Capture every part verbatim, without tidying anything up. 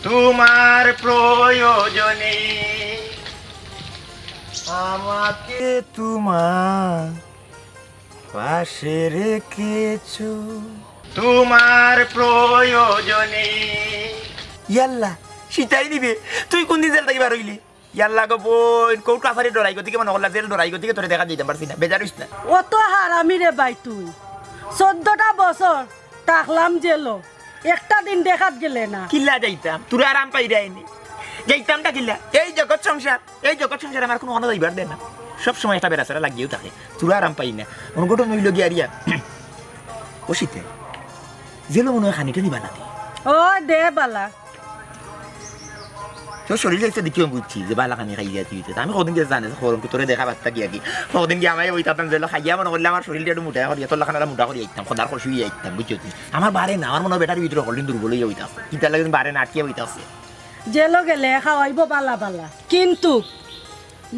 তোমার প্রয়োজনে আমাকে তোমার পাশে রেখেছো। তোমার প্রয়োজনে। ইয়াল্লা, সিতাই নিবে। তুই কোন দিন জেল থাকি বার হইলি? ইয়াল্লা গো বইন, কোর্ট কাছারি ডরাই গতিকে মনে করলা, জেল ডরাই গতিকে তোরে দেখা দিতাম পারছি না, বেজার হইস না। অত হারামি রে ভাই তুই। চোদ্দটা বছর থাকলাম জেলো, একটা দিন দেখাত গেলে না। কিল্লা যাইতাম, তোরা আরাম পাইরায়নি। যাইতাম না কিল্লা? এই জগৎ সংসার, এই জগৎ সংসার আমার কোনো অনা যাইবার দেয় না। সব সময় একটা বেড়াছেড়া লাগিয়েও থাকে, তোরা আরাম পাই না। অনুঘটন হইল গিয়া রিয়া। ও শীতে, জেলো মনে হয় খানিটা নিবা না দি। ও দে বালা। তোর শরীর চাইছে দেখি আমি বুঝছি যে বালা খানি খাইয়া তুই হইতে। আমি কদিন গিয়ে জানে খবর তোরে দেখা বার্তা গিয়া কি। কদিন গিয়ে আমায় ওই তাতাম জেলো খাইয়া মনে করলে আমার শরীরটা একটু মোটা করিয়া, তোর লাখান মোটা করিয়া আইতাম, খোদার খুশি হইয়া আইতাম, বুঝছো তুই? আমার বারে না, আমার মনে হয় বেটার ভিতরে হলিন দুর্বল হইয়া হইতাছে। কিতা লাগে বারে না আটকিয়া হইতাছে। জেলো গেলে খাওয়াইবো বালা বালা, কিন্তু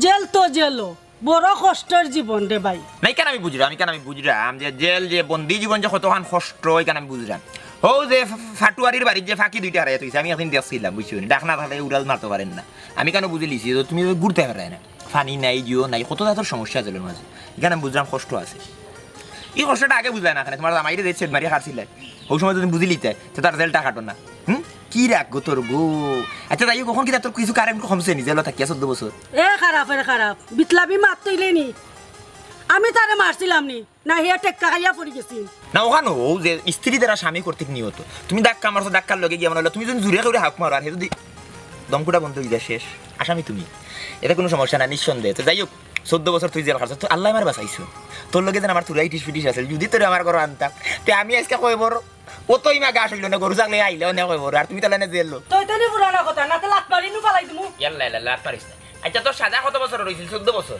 জেল তো জেলো। বড় কষ্টর জীবন রে ভাই। না, ইখান আমি বুঝরাম, ইখান আমি বুঝরাম যে জেল যে বন্দি জীবন যে কতখান কষ্ট, ইখান আমি বুঝরাম। হউ যে ফা-, ফাটুয়ারির বাড়িত যে ফাকি দুইটা হারাইয়া থইছে, আমি একদিন দেখছিলাম, বুঝছো নি? ডাক না থাকলে উড়াল মারতে পারেন না। আমি কেন বুঝে লিছি যে তুমি তো ঘুরতে পারে না, পানি নাই, জিও নাই, কত জাতর সমস্যা জেলর মাঝে। ইখান আমি বুঝরাম কষ্ট আছে। ই কষ্টটা আগে বুঝলায় না কেনে? তোমার জামাইরে যে ছেদ মারিয়া হারছিলায়, হউ সময় যদি বুঝি লিতায়, তে তার জেলটা কাটো না। হুম? কি রাগ গো তোর গো? আচ্ছা, যাই হোক, অখন কিতা তোর কিছু কারেন্ট কমছে নি, জেলো থাকিয়া চোদ্দ বছর? এ খারাপ, এ খারাপ। বিতলাবি মাত তৈলে নি। আমি তারে মারছিলাম নি। না, হে টেক্কা খাইয়া পড়ি গেছি। না, অখানো অউ যে স্ত্রী দ্বারা স্বামী কর্তৃক নিহত। তুমি ধাক্কা মারছো, ধাক্কার লগে গিয়া মনে হইলো, তুমি যদি জুরে কেউরে হাউক মারো, আর হে যদি দমকুটা বন্ধ হইয়া যায়, শেষ। আসামি তুমি। এতে কোনো সমস্যা না, নিঃসন্দেহে। তো যাই হোক, চোদ্দ বছর তুই জেল খাটছস, তো আল্লায় আমারে বাঁচাইছো। তোর লগে যেন আমার তুরা ইটিস পিটিস আছিল, যদি তোরে আমার ঘরো আনতাম, তে আমি আজকে কয় বড়, ও তো ইমা ঘাস হইলো না, গরু ছাগলে আইলেও না কয় বড়, আর তুমি তাহলে না জেল। তো এটা নিয়ে পুরানো কথা, না তো লাত মারি নু ফালাই দিমু। ইয়াল্লা, ইয়াল্লা, লাত মারিস না। আচ্ছা, তোর সাজা কত বছর রইছিল? চোদ্দ বছর।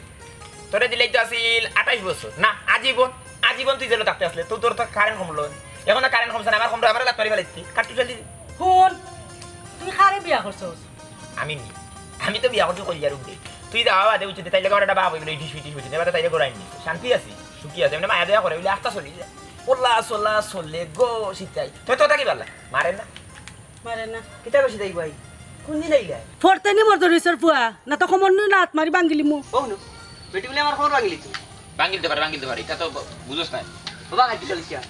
তোরে দিলেই তো আছিল আঠাইশ বছর। না, আজীবন, আজীবন তুই জেলো থাকতে আসলে। তো তোর তো কারেন্ট কমলো। এখন তো কারেন্ট কমছে না, আমার কমলো, আমার লাত মারি ফালাই দিতি। কাট্টু চালি। হুন, তুই কারে বিয়া করছস? আমি নি। আমি তো বিয়া করছি কইয়ার উঠে। তুই যাওয়া বাদে উঠতে তাইলে ঘরে একটা বাপ হইলে ইটিস পিটিস হইতে, এবার তাইলে ঘরে আইনি। শান্তি আছি, সুখী আছি। এমনি মায়া দয়া করে, হইলে আস্তা চলি যায়। ওলা সোলা চলে গো সিতাই। তুই তো থাকি পারলা? মারে না। মারে না। কিতা বেশি তাই ভাই? কোন দিন আইলা? ফরতেনি মর ধরিছর ফুয়া, না তো কমর নুই লাত মারি ভাঙ্গিলিমু। ও নু, বেটি বলে আমার কমর ভাঙ্গিলি তুই। ভাঙ্গিলতে পারে, ভাঙ্গিলতে পারে, ইটা তো ব-, বুঝোস না। বাবা, খাইতে চলিস কিয়া?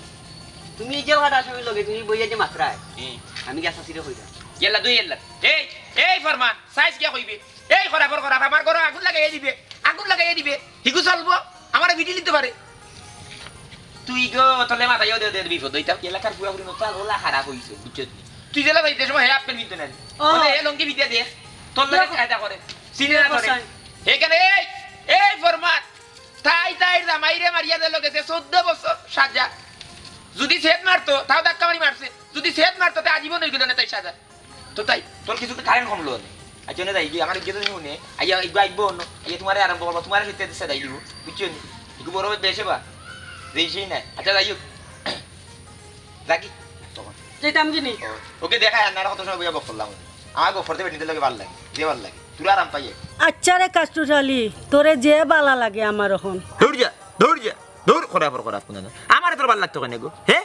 তুমি এই যে ওয়াটা আসলে লগে, তুমি বইয়া যে মাত্রায়। হুম। আমি গেছ আসিরে কইরা। ইয়াল্লা, দুই ইয়াল্লা। এই, এই ফরমান, সাইজ কিয়া কইবে? এই খরাফর খরাফ, আমার ঘরো আগুন লাগাইয়া দিবে, আগুন লাগাইয়া দিবে। হিগু চলবো, আমারে ভিডি নিতে পারে। তুই গো, তলে মাথায়ও দে, দে, বিপদ হইতাম। এলাকার পুরা পুরি মতো ওলা খারাপ হইছে, বুঝছস নি? তুই জেলা যাইতে সময় হে আপেল মিলতে নাই। ও। মানে, এ লঙ্গি ভিডিয়া দে, তোর লগে দেখো। কায়দা করে। চিনে না দেখো ধরে। সাই। এখানে এই, এই ফরমান, তাই তাই জামাইরে মারিয়া দিল গেছে চোদ্দ বছর সাজা। যদি সেট মারতো, তাও ধাক্কা মারি মারছে। যদি সেট মারতো, তে আজীবন হয়ে গেল না তাই সাজা। তো তাই, তোর কিছু তো কারেন্ট কমলো না। আচ্ছা, না যাই, আমার ইজ্জত নেই মনে। আইয়া, ইগো আইবো অন্য। আইয়া, তোমারে আরম্ভ করবো, তোমারে সেটা দিচ্ছে, যাই দিব। বুঝছো নি? একটু বড় বেশে বা। যেই সেই নাই। আচ্ছা, যাই হোক। রাখি। তখন। যেতাম কি নি? ও, ওকে দেখা, আর না, কত সময় বইয়া গপ করলাম। আমার গপ করতে বেটিতে লাগে ভালো লাগে, যে ভালো লাগে। তোরা আরাম পাইয়ে। আচ্ছা রে কাষ্টুশালী, তোরে যে বালা লাগে আমার এখন। দৌড় যা, দৌড় যা, দৌড়, খরাফর খরাফ কোনো না। আমার তোর ভালো লাগতো কেন গো? হে?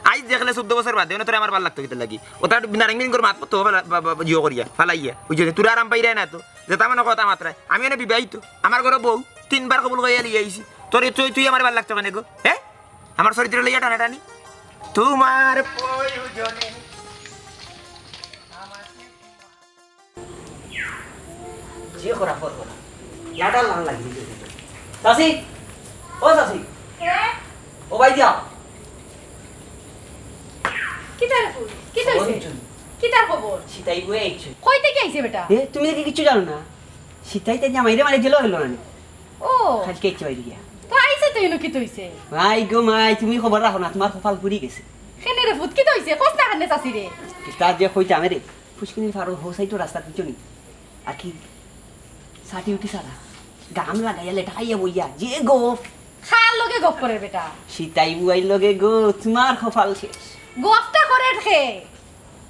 আইজ দেখলে চোদ্দ বছর বাদে, ওনে তোরে আমার ভালো লাগতো কিতা লাগি? ও তার নারেঙ্গিন করে মাত পড়তো, বা-, বা-, বা-, জিও করিয়া, ফালাইয়া। ওই যে তোরা আরাম পাইরায় না তো, যেটা মনে কথা মাত্রায়। আমি এনে বিবাহিত, আমার ঘরে বউ, তিনবার কবুল করিয়া লিয়ে আইছি। তোর তুই, তুই আমার ভালো লাগতো কেন গো? হে? আমার চরিত্র লইয়া টানাটানি? তোমার প্রয়োজনে আমাকে যে করা, কর করা। লাটার লাল লাগি দিছে। চাচি, ও চাচি। কে? ও ভাই দিয়া। কিতার ফুল? কিতা খবর হইছে? হুনছুন। কিতার খবর? সিতাই বই আইছে। কই থাকি আইছে বেটা? এ, তুমি দেখি কিচ্ছু জানো না? সিতাই তাই জামাইরে মারি দিল হলো না। ও। খালি কে ইচ্ছে বাইরে গিয়া। তো আইছে তো এনো কিতা হইছে? মাই গো মাই, তুমি খবর রাখো না, তোমার কপাল পুড়ি গেছে। কেনে রে ফুত, কিতা হইছে? কস না কেনে চাচি রে? কিতা যে কইতাম রে, ফুসকুনির ফারো হো সাইডো রাস্তা পিছনি। আর কি? সাটি উঠি সারা। গাম লাগাইয়া লেটা খাইয়া বইয়া। যে গফ। খার লগে গফ করে বেটা। সিতাই বুয়াই লগে গো, তোমার কপাল শেষ। গফটা করে খে।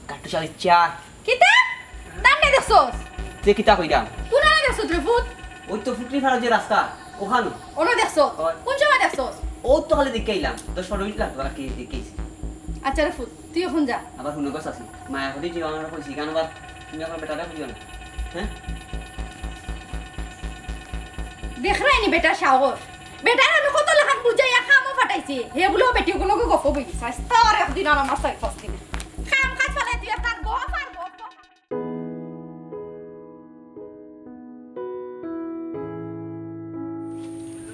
কাট্টু চাল ইচ্ছা। কিতা? তার নাই দেখছস? যে কিতা কইরাম? কোন আনে দেখছস রে ফুত? ওই তো ফুটনি ফারো যে রাস্তা, ওখানো। ওনো দেখছস? ওই। কোন সময় দেখছস? ও তো খালি দেখে আইলাম। দশ পনেরো মিনিট লাগতো, আর কি দেখে আইছি। আচ্ছা রে ফুত, তুই এখন যা। আবার হুনো গো চাচি। মায়া করি যে আমার কইছি, কেন আবার তুমি আমার বেটারে বুঝিও না। হ্যাঁ? দেখরায়নি বেটার সাহস। বেটারে আমি কত লাখান বুঝাইয়া কামো ফাটাইছি। হে বুলে বেটি অগুলগে গফ বইছে। আস্তা আর একদিন আর আমার চাইর পাঁচ দিন। কাম কাজ ফালাই দিয়া তার গফ আর গফ।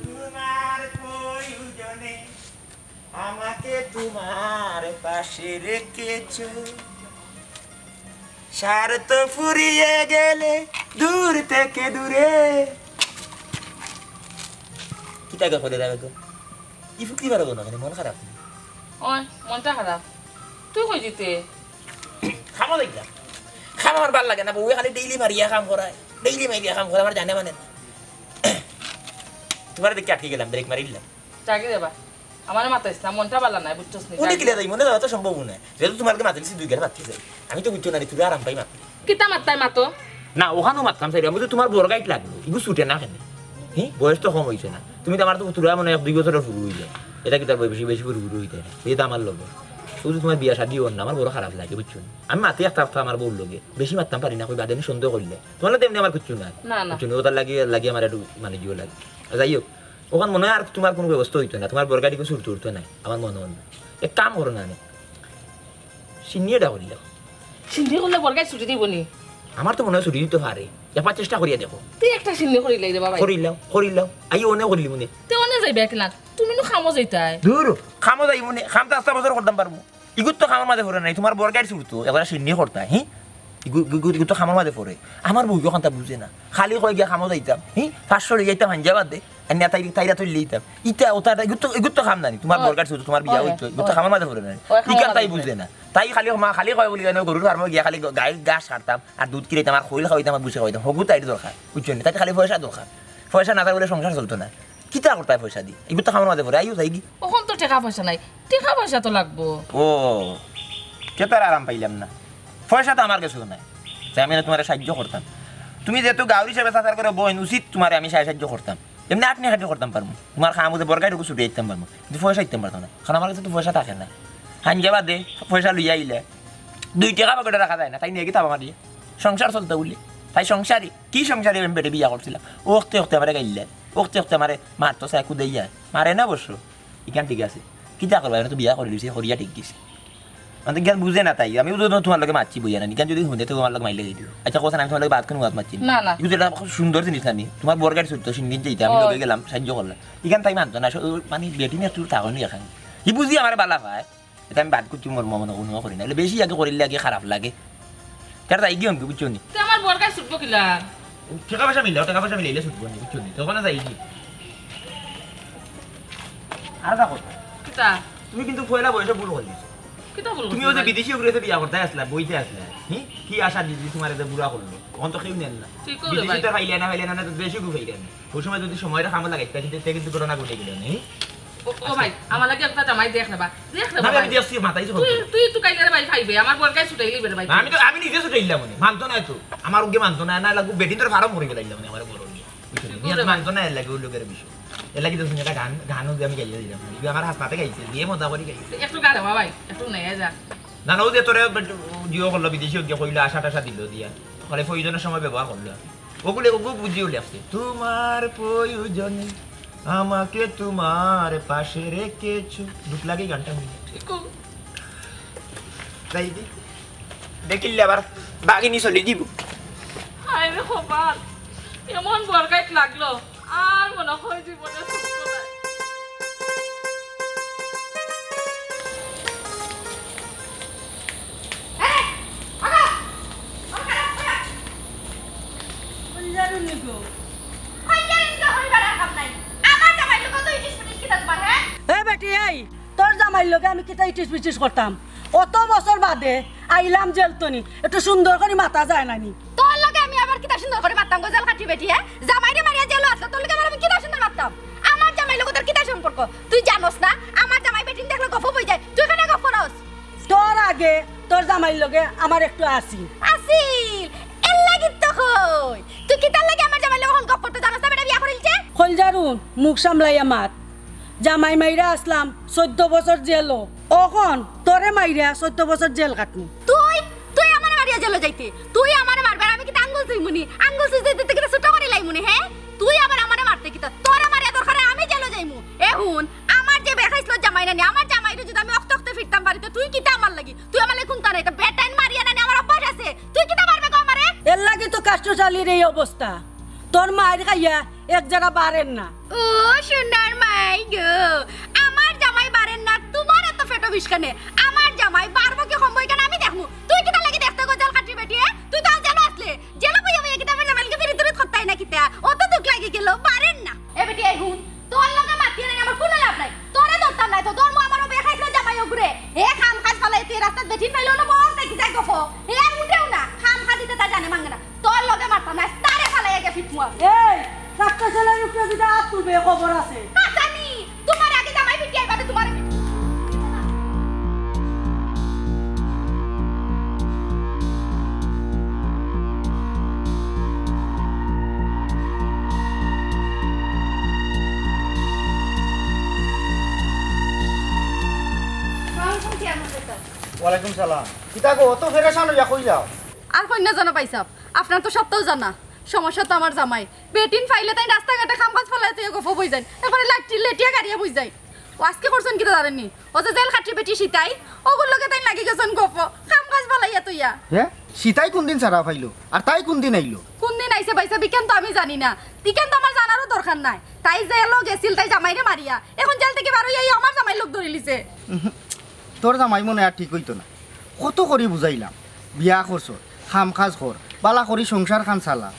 তোমার প্রয়োজনে আমাকে তোমার পাশে রেখেছো। স্বার্থ ফুরিয়ে গেলে দূর থেকে দূরে। কিতা গো করে রাখো? ই ফুকরি বারো না কেনে? মন খারাপ নি? ওই, মনটা খারাপ। তুই কই দিতে? কামো যাইতাম। কাম আমার ভালা লাগে না, বউয়ে খালি ডেইলি মারিয়া কাম করায়। ডেইলি মারিয়া কাম করায়, আমার জানে মানে না। তোমার দেখি আটকে গেলাম, ব্রেক মারি দিলাম। জাগি রে বা, আমারে মাতাইস না, মনটা ভালা নাই, বুঝছস নি? উনি কিলা যাই, মনে যাওয়া তো সম্ভব না। যেহেতু তোমার লগে মাতিলিছি দুই গাল মাতি যাই। আমি তো বুঝছো না রে, তুই আরাম পাই মাতি। কিতা মাততায় মাতো? না, অখানও মাততাম চাইরাম, আমি তো তোমার বড় গাইট লাগলো। ইগু ছুটে না কেনে? হি, বয়স তো কম অইছে না। তুমি তো আমার তো তুরা মনে হয় এক দুই বছরর ফুরু অইলে। ইটা কিতার বয়স বেশি, বেশি ফুরু ফুরু অইতে না। এই তো আমার লগে। ও তো তোমার বিয়া শাদি অর না, আমার বড় খারাপ লাগে, বুঝছো নি? আমি মাতি একটা কথা আমার বউর লগে। বেশি মাততাম পারি না, কই বাদে নি সন্দেহ করলে। তোমার লগে এমনি আমার কিচ্ছু নাই। না, না। বুঝছো নি? ওটার লাগি, লাগি আমার একটু মানে জিও লাগে। আর যাই হোক, অখান মনে হয় আর তোমার কোনো ব্যবস্থা অইতো না, তোমার বড় গাইট ইগু ছুটতো উঠতো নাই, আমার মনে হয় না। এক কাম করো না, আমি সিন্নি এটা করিলাও। সিন্নি করলে বড় গাইট ছুটি দিব নি? আমার তো মনে হয় ছুটি দিতে পারে, একবার চেষ্টা করিয়া দেখো। তুই একটা সিন্নি করিলাই রে বাবা। করিলাও, করিলাও, আই অনে করিলি মনে। তে অনে যাইবে একলা, তুমি নু কামো যাইতায়। দূর, কামো যাই মনে, কাম তো আস্তা বছর করতাম পারমু। ইগুর তো কামর মাঝে পড়ে নাই, তোমার বড় গাইট ছুটতো, একবার সিন্নি করতায়, হি? ইগু, ইগু, ইগু, ইগু তো কামর মাঝে পড়ে। আমার বউ অখানতা বুঝে না। খালি কয় গিয়া কামো যাইতাম, হি? পাঁচশো লই যাইতাম হাঞ্জা বাদে। আর না তাই, তাইরা তুললে দিতাম। ইটা, ওটা, ইটা, ইগুর তো, ইগুর তো কাম নানি। তোমার ওই, বড় গাইট ছুটতো, তোমার বিয়া ওই, অইতো। ইগুর তো ওই। কামর মাঝে পড়ে নাই। ওই, কামর ইখান তাই মাঝে বুঝে না। তাই খালি মা, খালি কয় বলি, "কেন গরুর ফার্মে গিয়া খালি গাই ঘাস কাটতাম, আর দুধ কিনাইতাম, আর খইল খাওয়াইতাম, আর ভুসি খাওয়াইতাম।" হগু তাইর দরকার। বুঝছো নি? তাইর খালি পয়সা দরকার। পয়সা না থাকলে সংসার চলতো না। কিতা করতায় পয়সা দি? ইগুর তো কামর মাঝে পড়ে, আইও যাইগি। অখন তো টেকা পয়সা নাই, টেকা পয়সা তো লাগবো। ও, তে তো আর আরাম পাইলাম না। পয়সা তো আমার কাছেও নাই, যে আমি না তোমারে সাহায্য করতাম। তুমি যেহেতু গাউর হিসাবে চাচার ঘরে বইন, উচিত তোমারে আমি সাহায্য করতাম। এমনি আটনি খাটি করতাম পারমু, তোমার কাম অইতে বড় গাইট অগু ছুটি দিতাম পারমু, কিন্তু পয়সা দিতাম পারতাম না, কারণ আমার কাছে তো পয়সা থাকে না। হাঞ্জা বাদে পয়সা লইয়া আইলে দুই টেকা পকেটে রাখা যায় না, তাই নিয়া কি থাবা মারিয়া সংসার চলতো বলে। তাই সংসারী কি সংসারী আমি বেটি বিয়া করছিলাম, অখতে অখতে আমারে গাইল্লায়, অখতে অখতে আমারে মারতো চায়, কুদাইয়া মারে না অবশ্য, ইখান ঠিক আছে। কিতা করবা, আমি তো বিয়া করি লিছি, করিয়া ঠিক গেছি। মানে ইখান বুঝে না তাই, আমি বুঝো তোমার লগে মাতছি বইয়া না, ইখান যদি হুনে তো তোমার লগে মাইলে দিও। আচ্ছা, কথা আমি তোমার লগে বাদ কোনো মাত মাতছি না। না, না। ইগু যেটা খুব সুন্দর জিনিস নানি, তোমার বড় গাইট ছুটতো, সিন্নি যাইতাম, আমি ও। লগে গেলাম, সাহায্য করলাম। ইখান তাই মানতো না, স-, মানে বেটি না তুই তাহলে এখানে। ই বুঝি আমারে বালা পায়। ইটা আমি বাদ করছি, মোর মনে কোনো করি না। অইলে বেশি আগে করিলে আগে খারাপ লাগে। তার তাই কি অমকে, বুঝছো নি? তে আমার বড় গাইট ছুটবো কিলা? টেকা পয়সা মিলাও, টেকা পয়সা মিলাইলে ছুটবো নি, বুঝছো নি? তখন আর যাই কি? আর দেখো। কিতা? তুমি কিন্তু পয়লা বয়সে ভুল করি দিছো। কিতা ভুল তুমি করছি ওই যে ভাই? বিদেশি অগুরে বিয়া করতে আসলা, বইতে আসলা। হি? কি আশা দিদি তোমার এত বুড়া করলো? অখন তো কেউ নেন না। ঠিক করে বিদেশি ভাই। তো পাইলে না, পাইলে না, না তো দেশি কেউ পাইলে না। ওই সময় যদি সময়টা কামে লাগাইতে, কিন্তু তে কিন্তু ঘটনা ঘটে গেল, নি? ও, ও ভাই, আমার লাগি একটা জামাই দেখ না বা। দেখ না না, বা আমি ভাই। দেখছি, মাথায় তুই, তুই তো কাইলে রে ভাই পাইবে, আমার বড় গাইট ছুটাই লিবে রে ভাই। না, আমি তো, আমি নিজে ছুটাইলাম মনে, মানতো না তো। আমার ওকে মানতো না, না লাগু বেটিন তোর ফার্ম করে গেলাইলাম মনে, আমার বড় নিয়ে। বুঝছো? ঠিক আছে ভাই। মানতো না, এর লাগে ওই লোকের বিষয়। এর লাগে তো শুনি একটা গান, গানও দিয়ে আমি গাইয়া দিলাম। এই আমার হাসপাতে গাইছে, দিয়ে মজা করে গাইছে। একটু গা দেওয়া ভাই, একটু নেয়া যা। না, না, ও যে তোরে জিও করলো, বিদেশি ওকে কইলো, আশা টাশা দিল দিয়া। ওখানে প্রয়োজনের সময় ব্যবহার করলো। ওগুলো, ওগু বুঝিও লেখছে। তোমার প্রয়োজনে আমাকে তোমার পাশে রেখেছো। দুঃখ লাগে এই গানটা শুনে। ঠিক। তাই দি। দেখিলে আবার বাগিনী চলে দিব। হায় রে কপাল, এমন বরগাইত লাগলো, আর মনে হয় জীবনে সুখ নাই। এ বেটি, এই তোর জামাইর লগে আমি কিতা ইটিস পিটিস করতাম? অত বছর বাদে আইলাম জেল তনি, একটু সুন্দর করি মাতা যায় না নি? তোর লগে আমি আবার কিতা সুন্দর করি মাততাম গো, জেল খাটি বেটি, হ্যাঁ? জামাইরে মারিয়া জেলও আছলা, তোর লগে আবার আমি কিতা সুন্দর মাততাম? আমার জামাইর লগে তোর কিতা সম্পর্ক? তুই জানোস না, আমার জামাই বেটিন দেখলে গফ অই যায়, তুই কেনে গফ করস? তোর আগে তোর জামাইর লগে আমার একটু আছিল। আছিল? এর লাগি তো কই। তুই কিতার লাগি আমার জামাইর লগে অখন গফ করতে জানোস না, বেটা বিয়া করিলছে? কইলজারুন, মুখ সামলাইয়া মাত। জামাই মাইরা আছলাম চৌদ্দ বছর জেলও, অখন তোরে মাইরা চৌদ্দ বছর জেল কাটমু। তুই, তুই আমারে মারিয়া জেলো যাইতে। তুই আমারে মারবে আর আমি কিতা আঙ্গুল চুইমুনি? আঙ্গুল চুই যাইতে কিতা ছোট করি লাইমুনি, হে? তুই আবার আমারে মারতে কিতা? তোরে মারিয়া দরকার অয় আমি জেলো যাইমু। এ হুন, আমার যে বেখাইছলত জামাই নানি, আমার জামাইরে যুদি আমি অখতে অখতে ফিরতাম পারি, তে তুই কিতা আমার লাগি? তুই আমার লাগি কুন্তা নায়, তে বেটাইন মারিয়া নানি আমার অভ্যাস আছে। তুই কিতা মারবে গো আমারে? এরলাগি তো কাষ্টশালীর এই অবস্থা। তোর মাইর খাইয়া এক জাগা বারের না। ও সোনার মাই গো, আমার জামাই বারের না, তুমার এত পেটো বিষখানে। আমার জামাই বারবো কি কমবো ইখান আমি দেখমু। তুই কিতার লাগি দেখতে গো জেল খাটির বেটি, এ? তুই তো আজ জেলো আছলে। জেলো বইয়া বইয়া কিতা আমার জামাইর লগে ফিরিত তুরিত করতায় না কিতা? অত দুখ লাগি গেলো, বারের না। এ বেটি, এই হুন, তোর লগে মাতিয়া নানি আমার কুনু লাভ নাই। তোরে ধরতাম নায় তো, ধরমু আমার অউ বেখাইছলত জামাই অগুরে। হে কাম কাজ ফালাই তুই রাস্তাত বেটিন পাইলেও না, বড় দেখি যায় গফ। হে আর উঠেও না, কাম কাজ দিতে তা জানে মাঙে না। তোর লগে মারতাম নায়, তারে ফালাইয়া গিয়া ফিটমু আমি। এই, কাষ্টশালীর উপরে যুদি আত তুলবে, খবর আছে। আচ্ছা নি, তুমার আগে জামাই ফিটিয়াই বাদে তুমারে ফিটিয়াই। ওয়ালাইকুম সালাম। কিতা গো, অত পেরেশান অইয়া কই যাও? আর কইন না জানো ভাইসাব, আপনার তো সবতাউ জানা। সমস্যা তো আমার জামাই। বেটিন পাইলে তাইন রাস্তাঘাটে কাম কাজ ফালাইয়া থইয়া গফ বই যাইন। এরপরে লাঠি লেটিয়া গাড়িয়া বই যাইন। অউ আজকে করছইন কিতা জানইন নি? অউ যে জেল খাটির বেটি সিতাই, অগুর লগে তাইন লাগি গেছইন গফ। কাম কাজ ফালাইয়া থইয়া। হে? সিতাই কুনদিন ছাড়া পাইলো? আর তাই কুনদিন আইলো? কুনদিন আইছে ভাইসাব, ইখান তো আমি জানি না। ইখান তো আমার জানারও দরকার নাই। তাই জেলো গেছিল, তাই জামাইরে মারিয়া। অখন জেল থাকি বার অইয়া ই আমার জামাইর লগ ধরিলিছে। উহু। তোর জামাই মনে অয় আর ঠিক অইতো না। কত করি বুঝাইলাম, বিয়া করছস, কাম কাজ কর, বালা করি সংসার খান চালা।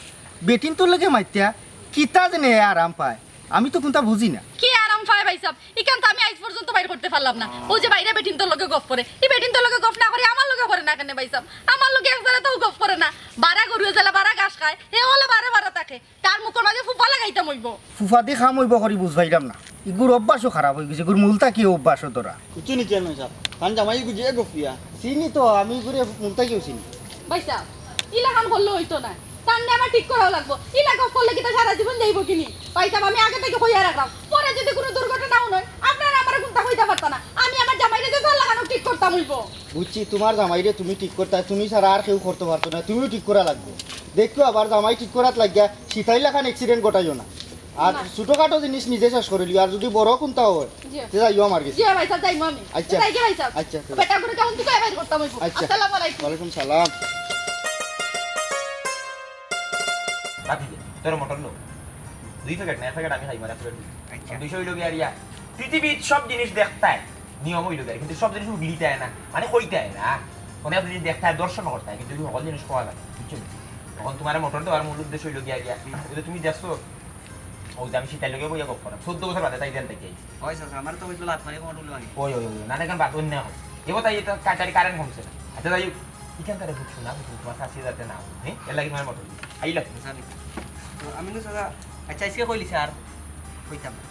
বেটিন্তর লগে মাতিয়া কিতা যেনে হে আরাম পায়, আমি তো কুন্তা বুঝি না। কি আরাম পায় ভাইসাব? ইখান তো আমি আইজ পর্যন্ত বাইর করতে পারলাম না। অউ যে বাইরে বেটিন্তর লগে গফ করে, ই বেটিন্তর লগে গফ না করি আমার লগে করে না কেনে ভাইসাব? আমার লগে এক জারা তো গফ করে না। বারা গরুয়ে যেলা বারা ঘাস খায়, হে অলা বারা বারা থাকে। তার মুখর মাঝে ফুফা লাগাইতাম অইবো। ফুফাদি কাম অইবো করি বুঝ পাইলাম না। ইগুর অভ্যাসও খারাপ অইগেছে, ইগুর মূল থাকি অভ্যাস অতরা। কুচু নিচে নয় সাব, তান জামাই গুজিয়ে গফিয়া। চিনি তো, আমি ইগুরে মূল থাকিও চিনি। ভাইসাব, ইলাখান করলে অইতো না। তান নে আমার ঠিক করাও লাগবো। ইলা গফ করলে কিতা সারা জীবন যাইবো কিনি? ভাইসাব, আমি আগে থাকি কইয়া রাখলাম, পরে যুদি কুনু দুর্ঘটনা অয়, আপনারা আমারে কুন্তা কইতা পারতা না। আমি আমার জামাইরে যে সাল্লাখানো ঠিক করতাম অইবো। বুঝছি, তুমার জামাইরে তুমি ঠিক করতায়, তুমি ছাড়া আর কেউ করতো পারতো না, তুমিও ঠিক করা লাগবো। দেখিও আবার জামাই ঠিক করাত লাগিয়া সিতাইর লাখান accident ঘটাইও না। আর না। ছোটখাটো জিনিস নিজে শেষ করিলিও, আর যুদি বড় কুন্তা অয়, জি। তে যাইও আমার গেছে। জি, ভাইসাব, যাইমু আমি। আচ্ছা। যাইগি ভাইসাব। আচ্ছা, ঠিক আছে। বেটা করে কেমন তুই বাইর করতাম অইবো। আচ্ছা। আসসালামু আলাইকুম। ওয়ালাইকুম সালাম। বাদ দে, তোর মোটর লো। দুই প্যাকেট না, এক প্যাকেট আমি খাইমু, আর এক প্যাকেট তুই। আচ্ছা। দুইশো অইলো গিয়া আর ইয়া। পৃথিবীত সব জিনিস দেখতায়, নিয়ম অইলো গিয়া, কিন্তু সব জিনিস উগলিতায় না, মানে কইতায় না। অনেক জিনিস দেখতায়, দর্শন করতায়, কিন্তু হকল জিনিস কওয়া যায় না, বুঝছো নি? অখন তুমারে মোটর দেওয়ার মূল উদ্দেশ্য অইলো গিয়া, গিয়া, অউ যে তুমি দেখছো, অউ যে আমি সিতাইর লগে বইয়া গফ করাম, চৌদ্দ বছর বাদে তাই জেল থাকি আইছে। অয় চাচা, আমারে তো কইছিল লাত মারি কোমর উল্লো ভাঙি। ওই, ওই, ওই, না, না, কেন বাদ, অন্য হয়। এবার তাই এটা কাটারি কারেন্ট কমছে না। আচ্ছা, যাই হোক, ইখান তারে বুঝছো না, বুঝছো, তুমার শাস্তি যাতে না হয়, হ্যাঁ? এর লাগি তুমার মোটর দিছি। আইলা। বুঝলাম। তো আমি তো চাচা, আচ্ছা, আজকে কইলিছি আর কইতাম না।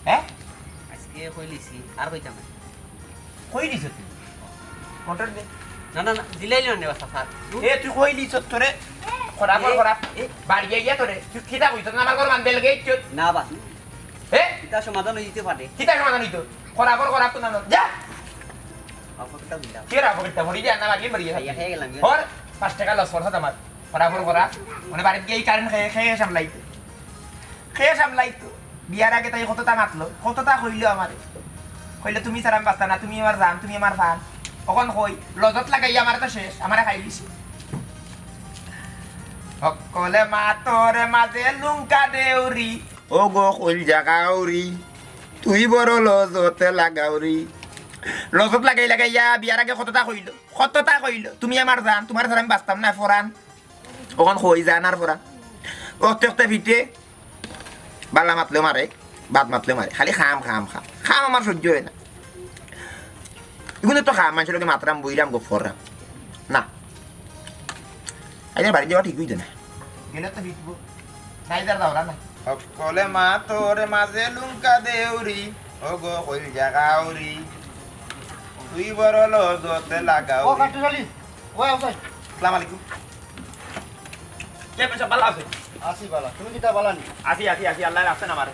হ্যাঁ? আজকে কইলিছি আর কইতাম না। কই দিছ তুই? মোটর দে। না, না, না, দিলাইলে না, বাসা, স্যার। এ, তুই কই দিছ তোরে? খরা কর, এ, খরা। এ। বাড়ি গিয়া তোরে। তুই কিতা কইছ? না, আমার ঘর বান্ধে লেগে ইচ্ছত। না, বাস। এ? কিতা সমাধান অইতে পারে? কিতা সমাধান অইতো? খরা কর, খরা তো না, না। যা। বাবা, কিতা বুঝলাম? কি রে, বাবা, কিতা? মরি যা, না, মারলি মরি যা। খাইয়া, খাইয়া গেলাম, গেলাম। ওর পাঁচ টাকা লস করছে আমার। খরা কর, খরা। মানে বাড়িত গিয়া এই কারেন্ট খেয়ে, খেয়ে সামলাইতো। কে সামলাইতো? বিয়ার আগে তাই কততা মাতলো, কততা কইলো আমারে। কইলো, "তুমি ছাড়া আমি বাঁচতাম না, তুমি আমার জান, তুমি আমার প্রাণ।" অখন কই, লজত লাগাইয়া আমারে তো শেষ, আমারে খাইলিছে। হকলে মাতরে মাঝে লুঙ্কা দেউরি, ও গো কইল জাগাউরি, তুই বড় লজতে লাগাউরি। লজত লাগাই লাগাইয়া বিয়ার আগে কততা কইলো, কততা কইলো, "তুমি আমার জান, তুমার ছাড়া আমি বাঁচতাম না, ফরান।" অখন কই জানার ফরান। অখতে অখতে ফিটে বালা মাতলেও মারে, বাদ মাতলেও মারে, খালি খাম, খাম, খাম। খাম আমার সহ্য অয় না। ইগুন তো খাম, মানষর লগে মাতরাম, বইরাম, গফ কররাম। না। আইজ বাড়ি যাওয়া ঠিক অইতো না। গেলে তো ফিটবো। নাই, যার যাওয়া না। হকলে মাতরে মাঝে লুঙ্কা দেউরি, ও গো কইল জাগাউরি। তুই বড় লজতে লাগাউরি। ও কাট্টুশালী, ওই আও। আসসালামু আলাইকুম। কে বেটা, বালা আছে? আছি বালা। তুমি কিতা বালা নি? আছি, আছি, আছি। আল্লায় রাখছইন আমারে।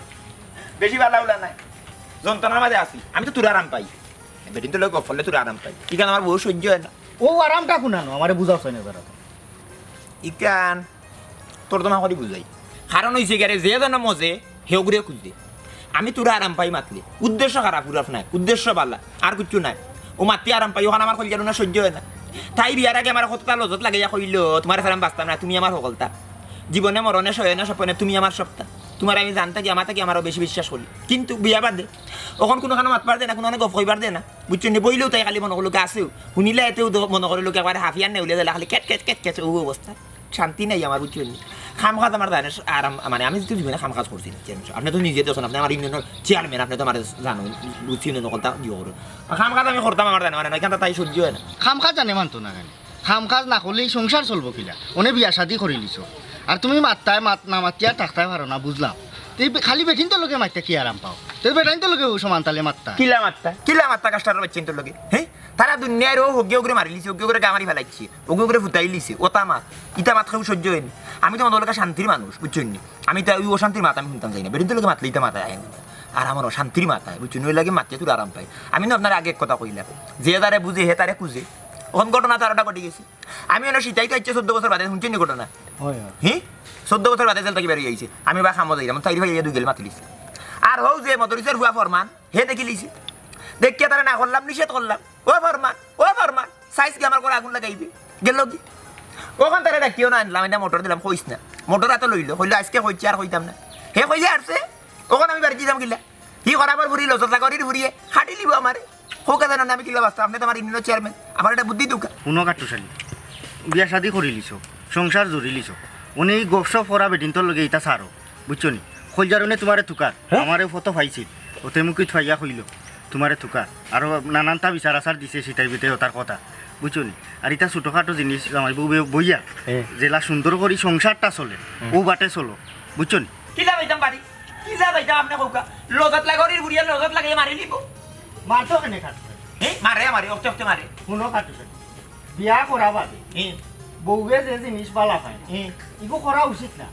বেশি বালা উলা নাই। যন্ত্রণার মাঝে আছি। আমি তো তুরা আরাম পাই। বেটিন্তর লগে গফ করলে তুরা আরাম পাই। ইখান আমার বউর সহ্য অয় না। ও আরামটা কুনানো, আমারে বুঝাও চাই না তারা। ইকান, তোর তো মা করি বুঝাই। কারণ অইছে গিয়া রে, যে জনম মজে, হে ওগুরে খুঁজে। আমি তোরা আরাম পাই মাতলে। উদ্দেশ্য খারাপ, উরাফ নাই। উদ্দেশ্য বালা, আর কিচ্ছু নাই। ও মাতি আরাম পাই, ওখান আমার কলিজার না সহ্য অয় না। তাই বিয়ার আগে আমার কতটা লজত লাগাইয়া কইল, "তোমার ছাড়া আমি বাঁচতাম না, তুমি আমার হকলতা। জীবনে মরণে শয়নে স্বপনে তুমি আমার সবটা। তোমার আমি জানতা কি, আমার থাকি আমারও বেশি বিশ্বাস করি।" কিন্তু বিয়া বাদে, ওখান কুনুখানো মাতবার দেয় না, কুনুখানো গফ কইবার দেয় না। বুঝছো নি? বইলেও তাই খালি মনো করলো কি আছেও। হুনিলে এতেও দ-, মনো করলো কি একবারে হাফিয়ার নেউলে দিলে খালি ক্যাট ক্যাট ক্যাট ক্যাট, ও অবস্থা। শান্তি নাই আমার, বুঝছো নি? কাম কাজ আমার জানে, আর আম-, মানে আমি তো জীবনে কাম কাজ করছি না, চেয়ারম্যান সাব। আপনে তো নিজে দেখছইন, আপনে আমার ইউনিয়নর চেয়ারম্যান, আপনে তো আমার জানো, বুঝছি না, নকলতা ইয়ে করো। আর কাম কাজ আমি করতাম আমার জানে, মানে না, এখানটা তাই সহ্য অয় না। কাম কাজ জানে মানতো না কেনে? কাম কাজ না করলে ই সংসার চলবো কিলা? অনে বিয়া শাদি করিলিছো। আর তুমি মাততায় মাত-, না মাতিয়া থাকতায় পারো না, বুঝলাম। তে বে-, খালি বেটিন্তর লগে মাতিয়া কি আরাম পাও? তে বেটাইন্তর লগে ও সমান তালে মাততায়। কিলা মাততায়? কিলা মাততায় কাস্টারর বাইচ্চাইন্তর লগে? হে? তারা দুনিয়ার ও হগে ওগুরে মারিলিছে, হগে ওগুরে গা মারি ফালাইছে, হগে ওগুরে ফুতাইলিছে, ওতা মাত। ইতা মাত কেউ সহ্য অয় নি। আমি তো মনে অয় শান্তির মানুষ, বুঝছো নি? আমি তো ওই অশান্তির মাত আমি হুনতাম চাই না। বেটিন্তর লগে মাতলে ইতা মাত আয়। আর আমার অশান্তির মাত আয়, বুঝছো নি? ওই লাগি মাতিয়া তোরা আরাম পাই। আমি না আপনারে আগে এক কথা কইলাম, যে তারে বুঝে, হে তারে খুঁজে। অখন ঘটনা তো আরোটা ঘটি গেছে। আমি অনো সিটাইত আইছি চৌদ্দ বছর বাদে, হুনছইন নি ঘটনা? অয়, অয়। হি? চৌদ্দ বছর বাদে জেল থাকি বেরোই আইছি। আমি বা কামো যাইরাম, তাইর ভাই দুই গেল মাতিলিছে। আর হউ যে মদরিসর ফুয়া ফরমান, হে দেখিলিছে। দেখিয়া তারে না করলাম, নিষেধ করলাম। "ও ফরমান, ও ফরমান, চাইছ কি আমার ঘরো আগুন লাগাইবে?" গেল কি? অখন তারে ডাকিও না আনলাম, এটা মোটর দিলাম, কইছ না। মোটর আতো লইলো, কইলো, "আইজকে কইছি, আর কইতাম না।" হে কইয়া আরছে, অখন আমি বাড়িত যাইতাম কিলা? হি খরাপর ফুরি, লজত লাগরির ফুরিয়ে খাটিলিবো আমারে। কউক্কা জানো না আমি কিলা বাঁচতাম? আপনে তো আমার ইউনিয়নর চেয়ারম্যান, আমার এটা বুদ্ধি দেউক্কা। হুনো কাট্টুশালী, বিয়া শাদি করিলিছো, সংসার জুড়িলিছো, অনে ই গফসফ করা বেটিন্তর লগে ইতা ছাড়ো, বুঝছো নি? কইলজার অনে তুমারে তুকার, হে? আমারে ফটো পাইছিল, অতে মুখিত পাইয়া কইলো তুমারে তুকার। আরো নানানতা বিচার আচার দিছে, সিটাই বিটাই অতার কথা, বুঝছো নি? আর ইতা ছোটখাটো জিনিস, জামাই বউ বে-, বইয়া, হে। যেলা সুন্দর করি সংসারটা চলে, হে। অউ বাটে চলো, বুঝছো নি? কিলা যাইতাম বাড়ি? কিলা যাইতাম আপনে কউক্কা? লজত লাগরির ফুরিয়ে লজত লাগাইয়া মারিলিবো। মারতো কেনে কাট্টুশালী? হে, মারে আমারে, অখতে অখতে মারে। হুনো কাট্টুশালী, বিয়া করা বাদে হে। বউয়ে যে জিনিস বালা পায় না, হে। ইগু করা উচিত না।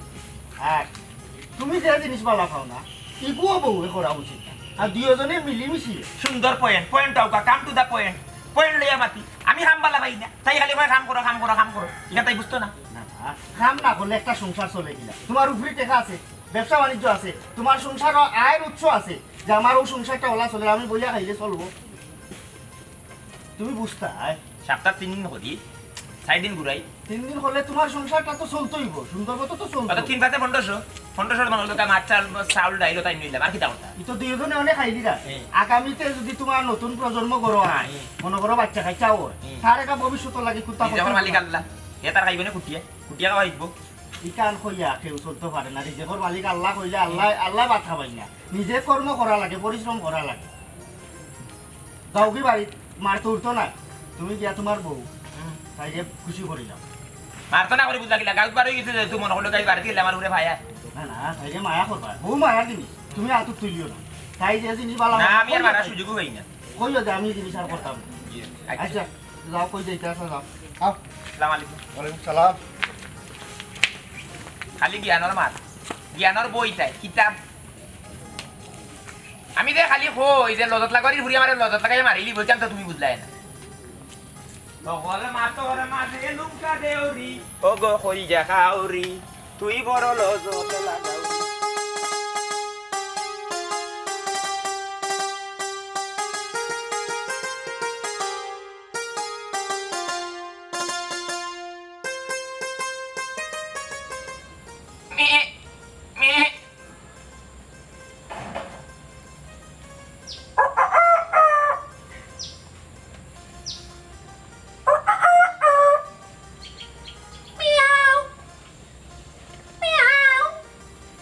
আর তুমি যে জিনিস বালা পাও না, ইগুও বউয়ে করা উচিত না। আর দুইওজনে মিলিমিশি সুন্দর point, point আউক্কা, come to the point। Point লইয়া মাতি। আমি কাম বালা পাই না। তাই খালি কয়, "কাম করো, কাম করো, কাম করো।" ইখান তাই বুঝতো না। না, না, কাম না করলে একটা সংসার চলে কিলা? তুমার উপরি টেকা আছে, ব্যবসা বাণিজ্য আছে, তুমার সংসারো আয়ের উৎস আছে, যে আমার অউ সংসারটা অলা চলে, আমি বইয়া খাইলে চলবো। তুমি বুঝতায়। সপ্তাত তিন দিন করি, চাইর দিন ঘুরাই। তিন দিন করলে তুমার সংসারটা তো চলতোউ অইবো, সুন্দর মতো তো চলতো। অত তিন পাঁচে পনেরোশো, পনেরোশোর মানে অইলো গিয়া মাছ, চাল, চাউল, ডাইল, তাই নিলাম, আর কিতা করতাম? ই তো দুইওজনে অনে খাইলিরা। হে। আগামীতে যুদি তুমার নতুন প্রজন্ম গড়ো অয়, হে। মনো করো বাইচ্চা কাইচ্চা অয়, হে। তার একটা ভবিষ্যতর লাগি কুন্তা নিজে করতে আমার মালিক হবে। আল্লাহ, হে তার খাইবো না কুটিয়া, কুটিয়া খাওয়াইবো। ইখান কইয়া কেউ চলতো পারে না, রিজিকর মালিক আল্লাহ কইলে আল্লাহ, আল্লাহ ভাত খাবাই না। নিজে কর্ম করা লাগে, পরিশ্রম করা লাগে। যাওগি বাড়িত, মারতো উঠতো না। তুমি গিয়া তুমার বউ, হুম। তাইরে খুশি করি যাও। মারতো না করি বুঝলা কিলা? গাউত বার অই গেছে যে তুই মনো করলো গাই বাড়িত গেলে আমার উপরে ভায়া। না, না, তাইরে মায়া করবা। বউ মায়ার জিনিস। তুমি আতুর তুলিও না। তাই যে জিনিস বালা না, আমি আর মারার সুযোগও পাই না। কইও যে আমি এই জিনিস আর করতাম না। জি, আচ্ছা। আচ্ছা, যাও কই যাইতে আসো, যাও। আও। আসসালামু আলাইকুম। ওয়ালাইকুম সালাম। খালি জ্ঞানর মাত। জ্ঞানর বই তাই, কিতাব। আমি যে খালি কই যে লজত লাগরির ফুরি আমারে লজত লাগাইয়া মারিলিবো, ইখান তো তুমি বুঝলায় না। তগল মাতর মাঝে লুকা দেউরি, ও গো কইজা খাউরি, তুই বড় লজত লাগাউরি।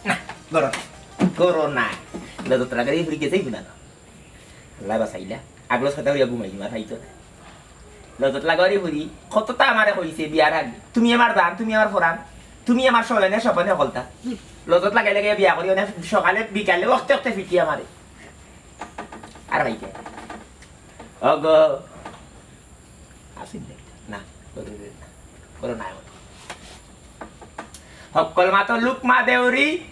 না, গরো না। গরো না। লজত লাগারি ফুরি গেছেই গুনা না। আল্লাহ বাঁচাইলা। আগলো সাদা অইয়া ঘুমাই দিমা, খাইতো না। লজত লাগারি ফুরি, কততা আমারে কইছে বিয়ার আগে। তুমি আমার জান, তুমি আমার ফরান, তুমি আমার সজনে স্বপনে হকলতা। লজত লাগাই লাগাই বিয়া করি, অনে সকালে বিকালে অখতে অখতে ফিটি আমারে। আর ভাইকে। ওগো। আসিন দে। না, করো দে না। করো না এখন। হক্কল মাতো লুকমা দেউরি।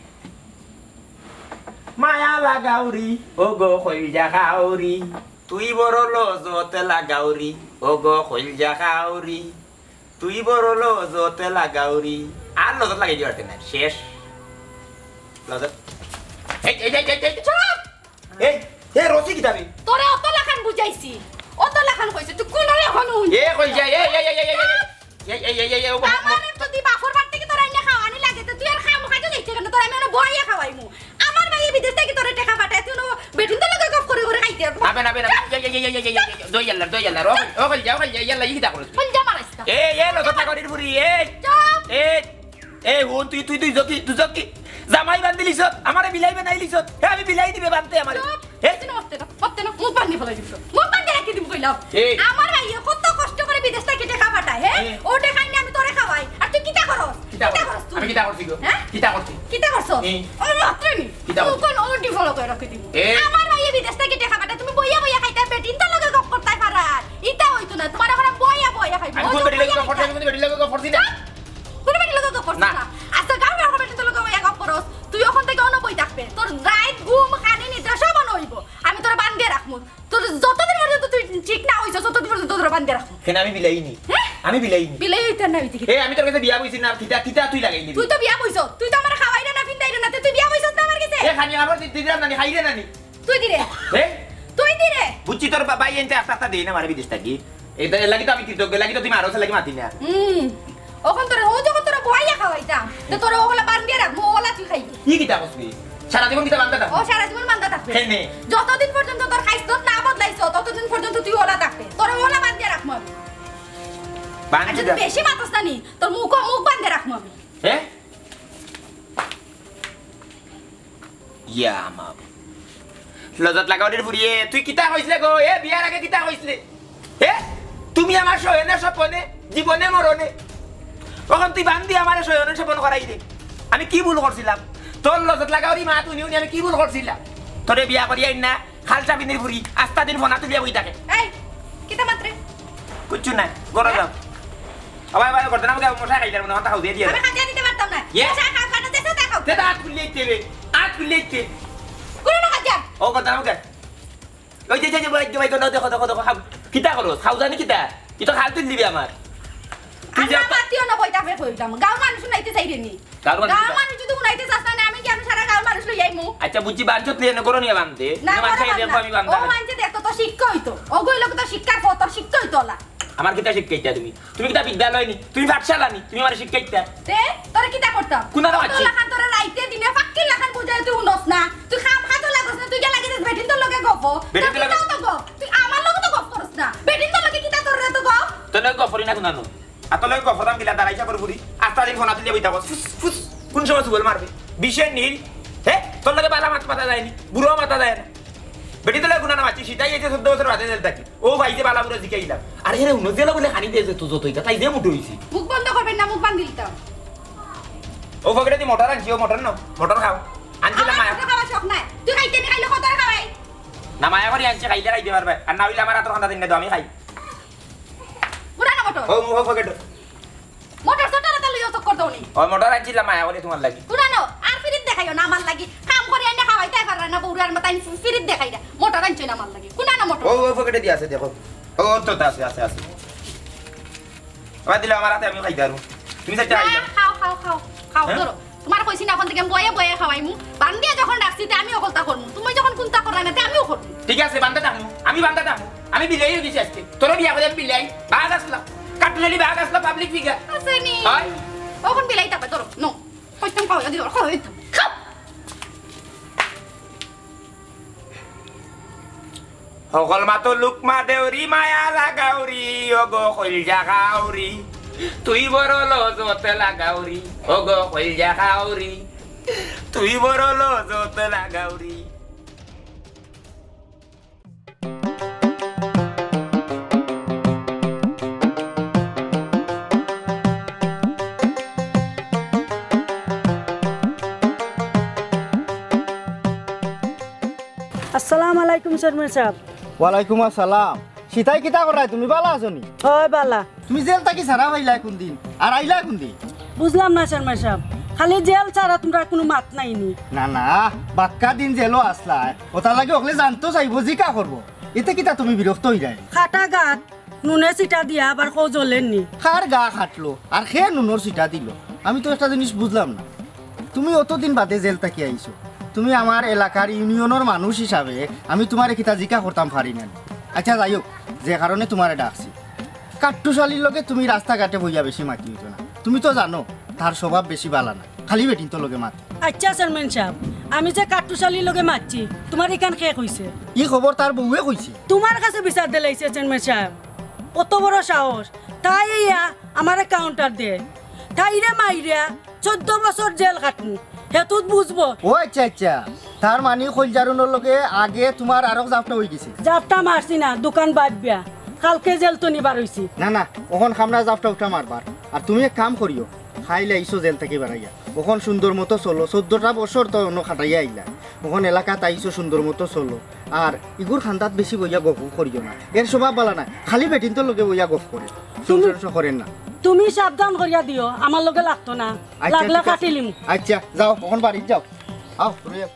মায়া লাগাউরি। ওগো কইজা খাউরি। তুই বড় লজত লাগাউরি, ও গো কইলজা খাউরি। তুই বড় লজত লাগাউরি। আর লজত লাগাই দিবার না, শেষ। লজত। এই, এই, এই, এই, এই। চুপ! এই, এ রসি কিতাবে? তোরে অত লাখান বুঝাইছি, অত লাখান কইছি, তুই কুনু এখন হুন। এ কইলজা, এই, এই, এই, এই, এই, এই। এই, এই, এই, এই, এই, ও, ও, ও। আমার যদি বাপর বাড়ি থাকি তোর আইনা খাওয়ানি লাগে, তো তুই আর খামো খাইতে যাইতে কেনে? তোর আমি অনো বইয়া খাওয়াইমু। আমার ভাইয়ে বিদেশ থাকি তোরে টেকা পাঠায়, তুই অনো বেটিন্তর লগে গপ করি করি খাইতে পারবি। নাবে, নাবে, নাবে। এই, এই, এই, এই, এই, এই, এই, দই আল্লাহ, দই আল্লাহ। ও, ও, কইলজা, ও, কইলজা, ইয়াল্লা, ই কিতা করস? কইলজা মারাইস না। এই, এই, লজত লাগাউরির ফুড়ি, এই। চুপ। এই, এই, হুন, তুই, তুই, তুই জকি, তুই জকি। জামাই বান্ধিলিছত, আমারে বিলাই বানাইলিছত। হে, আমি বিলাই দিবে বানতে আমারে। চুপ। হে? তুই না মরতে না, মরতে না, মুখ বান্ধি ফেলাই দিবি তো। মুখ বান্ধি রাখি দিবি কইলাম। এই। আমার ভাইয়ে কত কষ্ট করি বিদেশ থাকি টেকা পাঠায়, হে? এই। ও টেকা নিয়া আমি তোরে খাওয়াই। আর তুই কিতা করস? কিতা কিতা করস? করস তুই? আমি কিতা করছি গো? হে? কিতা করছি? কিতা করছস? এই। ও মাত্র নি। কিতা তুই করছি? কোন ওটি ফলো করি রাখি দিবি? এই। আমার ভাইয়ে বিদেশ থাকি টেকা পাঠায়, তুমি বইয়া বইয়া খাইতায়, বেটিন্তর লগে গপ করতায় পাররায়। ইতা অইতো না, তুমার অখন বইয়া বইয়া খাইবো। আমি কোন বেটির লগে গপ করছি? আমি কোন বেটির লগে গপ করছি না। চুপ! কুনু বেটির লগে গপ করছস না। আচ্ছা, গাঁওর বেটিন্তর লগে বইয়া গপ করস। তুই অখন থাকি অনো বই থাকবে। তোর রাইত ঘুম, খানি, নিদ্রা সব অনো অইবো। আমি তোরে বান্ধিয়া রাখমু। তোর যতদিন পর্যন্ত তুই ঠিক না অইছস, ততদিন পর্যন্ত তোরে বান্ধিয়া রাখমু। কেনে আমি বিলাই নি? হে? আমি বিলাই নি। বিলাই অইতে না অইতে কি? এ, আমি তোর গেছে বিয়া বইছি না, কিতা, কিতা তুই লাগাইলি? তুই তো বিয়া বইছস। তুই তো আমারে খাওয়াইরে না, ফিন্দাইরে না, তে তুই বিয়া বইছস না আমার গেছে? এ, খানি আমার দি-, দিরাম না নি, খাইরে না নি? তুই দিরে। হে? তুই দিরে। বুঝছি, তোর বা-, ভাই এনতে আস্তে আস্তে দেই না, মারে বিদেশ থাকি। এটা এর লাগি তো আমি কৃতজ্ঞ, এর লাগি তো তুই মারো, এর লাগি মাতি না। হুম। অখন তোরে, ও যখন তোরে বইয়া খাওয়াইতাম, তো তোরে ওগুলা বান্ধিয়া রাখমু, ওগুলা তুই খাইবি। কি কিতা কস তুই? সারা জীবন কিতা বান্ধা থাকবো? ও সারা জীবন বান্ধা থাকবে। কেনে? যতদিন পর্যন্ত তোর খাইছত না বদলাইছ, ততদিন পর্যন্ত তুই ওলা থাকবে। তোরে ওলা বান্ধিয়া রাখমু আমি। বান্ধি আর যদি দে। বেশি মাতস না নি, তোর মুখো মুখ বান্ধিয়া রাখমু আমি। হে? ইয়া মাবুদ। লজত লাগাউরির ফুড়িয়ে, তুই কিতা কইছলে গো? এ, বিয়ার আগে কিতা কইছলে? এ, তুমি আমার শয়নে স্বপনে, জীবনে মরণে। অখন তুই বান্দি আমারে শয়নে স্বপন করাইরে। আমি কি ভুল করছিলাম? তোর লজত লাগাউরি মাত হুনি হুনি আমি কি ভুল করছিলাম? তোরে বিয়া করিয়া আইন না, খালসা বিনির ফুড়ি, আস্তা দিন ফোনা তুলিয়া বই থাকে। এই, কিতা মাতরে? কুচ্ছু নাই, ঘরো যাও। আবার, আবার করতে না, আমাকে মশা খাইলাম না, মাথা খাও দিয়ে দিয়ে। আমি খাইতে দিতে পারতাম না। ইয়ে? মশা খাও, খাইতে দেছো, দেখাও। দে, দে, আত খুললে ইচ্ছে রে, আত খুললে ইচ্ছে। কোনো না খাইতে। ও, করতে না, আমাকে। ওই যে, যে, যে, ওই, ওই, ওই, দেখো, দেখো, দেখো, খাও। কিতা করো? খাও জানি কিতা? কি তো খাল তুল দিবি আমার? তুই আর যে না, মাতিও না, বইটা ফের কইতাম। গাঁও মানুষ শুনাইতে চাই রে নি। গাঁওর মানুষ গাঁওর কিতা? মানুষ যদি শুনাইতে চাস না, আমি কি আমি সারা গাঁওর মানুষ লই আইমু? আচ্ছা, বুঝছি, বাঞ্চত লিয়ে এনে করো নিয়ে বান্ধে। না, না, মানছে করো এরকম না। আমি বান্ধা ও না। মানছে দেখতো তো শিক্ষা হইতো। ওগুলো তো শিক্ষার পথ, তো শিক্ষা হইতো ওলা। আমার কিতা শিক্ষা ইতা তুমি? তুমি কিতা বিদ্যালয় নি? তুমি পাঠশালা নি? তুমি আমার শিক্ষা ইতা? তে, তোরে কিতা করতাম? কোন আর তোর আছি? লাখান তোরে রাইতে দিনে ফাক্কির লাখান বুঝাই তুই উনস না। তুই খাম খাতো লাগস না, তুই গেলা গেছিস বেটিন্তর লগে গপ। বেটিন্তর লগে? তোর কিতা তো গপ। তুই আমার লগে তো গপ করস না। বেটিন্তর লগে কিতা তোর রে তো গপ? তোর লগে গপ করি না কুনানো। আর তোর লগে গপ করতাম কিলা দাঁড়াইছা করে বুড়ি। আস্তা দিন ফোনা তুলিয়া বইতা বস। ফুস, ফুস। কোন সময় সুবল মারবে? বিষের নীল। হে? তোর লগে বালা মাত মাতা যায়নি। বুড়ো মাতা যায় না। বেটিন্তর লগে কুনানো মাছি, সিটাই এসে চোদ্দ বছর বাদে জেল থাকি। ও ভাই যে বালা বুড়া জিকাইলাম। আরে এরে উনো জেলা বলে খানি দিয়ে যেত যত ইটা, তাই যে মুঠো হইছি। মুখ বন্ধ করবেন না, মুখ বান্ধি দিতাম। ও পকেটে দি মোটর আনছি, ও মোটর নাও, মোটর খাও। আনছিলাম আমার মায়া। মোটর খাওয়া শখ নাই। তুই খাইতে নি খাইলে কত আর খাওয়াই? না, মায়া করি আনছি, খাইলে খাইতে পারবে। আর না হইলে আমার হাতর খান্দা দিন না, আমি খাই। পুরানো মোটর। ও, ও পকেটে। মোটর ছোট রাতা লইয়া চক্কর দেও নি। ও মোটর আনছিলাম মায়া করি তোমার লাগি। পুরানো, আর ফিরিত দেখাইও না আমার লাগি। কাম করি আইনা খাওয়াইতে পাররা না, বউরে আর মাতাইন ফিরিত দেখাইরা। মোটর আনছো না আমার লাগি। কুনানো মোটর? ও, ও পকেটে দি আছে, দেখো। ও, তো, তো আছে, আছে, আছে। আবার দিলে আমার হাতে আমিও খাইতে পারবো। তুমি চাইতে না, খাইতে পারো। খাও, খাও, খাও, খাও, হ্যাঁ? ধরো। তোমার কইছি না, এখন থেকে আমি বয়ে বয়ে খাওয়াইমু। বান্দিয়া যখন ডাকছি, তে আমিও কলতা করমু। তুমি যখন কুন্তা করলা না, তে আমিও করমু। ঠিক আছে, বান্দা থাকমু। আমি বান্দা থাকমু। আমি বিলাই হয়ে গেছি আজকে। তোরা বিয়া করে আমি বিলাই। বাঘ আসলাম। কাটুনালি বাঘ আসলাম, পাবলিক ফিগার। আছে নি? হয়? এখন বিলাই তারপরে ধরো। নো। কইতাম খাওয়াই দিও, খাওয়াই দিতাম। খাও। হকল মাতো লুকমা দেউরি মায়া লাগাউরি, ওগো কইলজা খাউরি। তুই বড় লজত লাগাউরি, ওগো কইলজা খাউরি। তুই বড় লজত লাগাউরি। আসসালামু আলাইকুম চেয়ারম্যান সাব। ওয়ালাইকুম আসসালাম। সিতাই কিতা করায়, তুমি বালা আছো নি? হয় বালা। তুমি জেল থাকি ছাড়া পাইলায় কুনদিন? আর আইলায় কুনদিন? বুঝলাম না চেয়ারম্যান সাব, খালি জেল ছাড়া তুমরার কুনু মাত নাই নি? না, না, বাক্কা দিন জেলো আছলায়, ওটার লাগি অকলে জানতো চাইবো, জিকা করবো। এতে কিতা তুমি বিরক্ত অইরায়? কাটা গাত নুনে ছিটা দিয়া আবার কও জ্বলের নি। কার গা কাটলো আর কে নুনর ছিটা দিল, আমি তো একটা জিনিস বুঝলাম না। তুমি অতদিন বাদে জেল থাকি আইছো, তুমি আমার এলাকার ইউনিয়নর মানুষ হিসাবে আমি তুমারে কিতা জিকা করতাম পারি না। আচ্ছা, যাই হোক, যে কারণে তুমারে ডাকছি, কাট্টুশালীর লগে তুমি রাস্তাঘাটে বইয়া বেশি মাতি অইতো না। তুমি তো জানো তার স্বভাব বেশি বালা না, খালি বেটিন্তর লগে মাতে। আচ্ছা চেয়ারম্যান সাব, আমি যে কাট্টুশালীর লগে মাতছি, তুমার ইখান কে কইছে? ই খবর তার বউয়ে কইছে। তুমার কাছে বিচার দিলাইছে চেয়ারম্যান সাব, অত বড় সাহস, তাই ইয়া আমারে কাউন্টার দে, তাইরে মাইরা চৌদ্দ বছর জেল খাটমু, হেতুত বুঝবো। ও আচ্ছা আচ্ছা, তার মানি কইলজারুনর লগে আগে তুমার আরক জাফটা অইগেছে। জাফটা মারছি না, দোকান বাদ দিয়া কালকে জেল তো নিবার অইছি। না না, অখন খামরা জাফটা উঠা মারবার। আর তুমি এক কাম করিও, কাইল আইছো জেল থাকি বারাইয়া, অখন সুন্দর মতো চলো, চৌদ্দটা বছর তো অনো খাটাইয়া আইলা, অখন এলাকাত আইছো সুন্দর মতো চলো। আর ইগুর খান্দাত বেশি বইয়া গফ করিও না, এর স্বভাব বালা না, খালি বেটিন্তর লগে বইয়া গফ করে, তুমি সংসার করের না। তুমি সাবধান করিয়া দিও, আমার লগে লাগতো না, আচ্ছা, লাগলে ঠিক আছে। কাটিলিমু। আচ্ছা, যাও, অখন বাড়িত যাও। আও, তুমি যাও।